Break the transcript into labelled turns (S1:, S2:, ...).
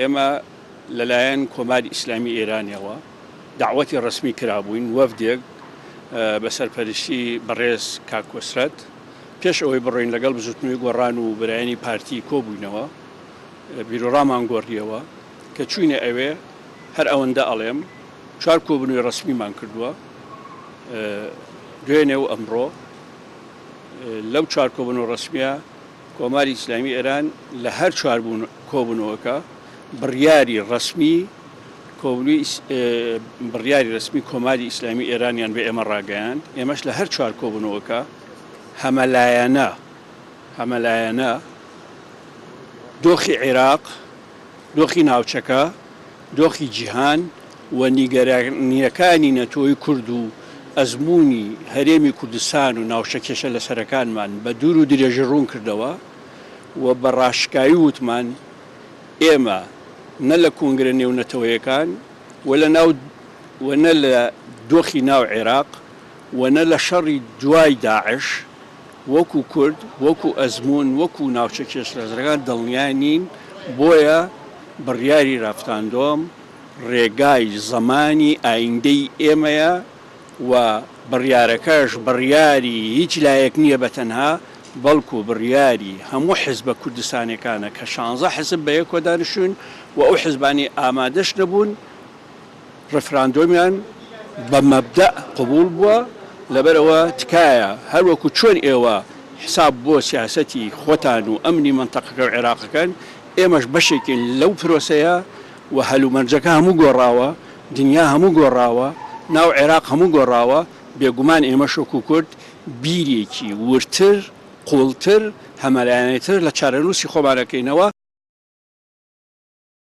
S1: ئێمە لەلایەن کۆماری ئیسلامی ئێرانەوە دەعوەتی ڕەسمی کرابووین، وەفدێک بە سەرپەرشتی بەڕێز کاک کۆسرەت، پێش ئەوەی بڕۆین لەگەڵ بزوتنەوەی گۆڕان و برایانی پارتی کۆبووینەوە، بیروڕامان گۆڕیەوە، کە چووینە ئەوێ هەر ئەوەندە ئەڵێم چوار کۆبوونەوەی ڕەسمیمان کردووە، دوێنێ و ئەمڕۆ، لەو چوار کۆبوونەوە ڕەسمییە کۆماری ئیسلامی ئێران لە هەر چوار کۆبوونەوەکە بڕیاری ڕەسمی بڕیاری رەسمی کۆماری ئیسلامی ئێرانیان بە ئێمە ڕاگەیاند، ئێمەش لە هەر چوار کۆبوونەوەکە هەمەلایەنە هەمەلایەنە دۆخی عێراق، دۆخی ناوچەکە، دۆخی جیهان و نیگەرانییەکانی نەتەوەی کورد و ئەزموونی هەرێمی کوردستان و ناوچە کێشە لەسەرەکانمان بە دوور و درێژی ڕوون کردەوە و بە ڕاشکاوی وتمان ئێمە نە لە کۆنگرە نێونەتەوەیەکان و لە ناو و نە لە دۆخی ناو عێراق و نە لە شەڕی دوای داعش وەکو کورد، وەکو ئەزموون، وەکو ناوچە کێشلەسەرەکان دڵنیا نین، بۆیە بڕیاری رافتاندۆم رێگای زەمانی ئایندەی ئێمەیە و بڕیارەکەش بڕیاری هیچ لایەک نییە بە تەنها، بەڵکو بڕیاری هەموو حزبە کوردستانیەکانە کە شانزە حزب بەیەکەوە دانیشتوون و ئەو حزبانەی ئامادەش نەبوون ڕیفراندۆمیان بە مەبدەء قبوڵ بووە، لەبەرئەوە تکایە هەروەکو چۆن ئێوە حساب بۆ سیاسەتی خۆتان و ئەمنی مەنتەقەکە و عێراق ئەکەن، ئێمەش بەشێکین لەو پرۆسەیە و هەلومەرجەکە هەموو گۆڕاوە، دنیا هەموو گۆڕاوە، ناو عێراق هەموو گۆڕاوە، بێگومان ئێمەش وەکو کورد بیرێکی وردتر، قوڵتر، هەمەلایەنەتر لە چارەنووسی خۆمان ئەکەینەوە.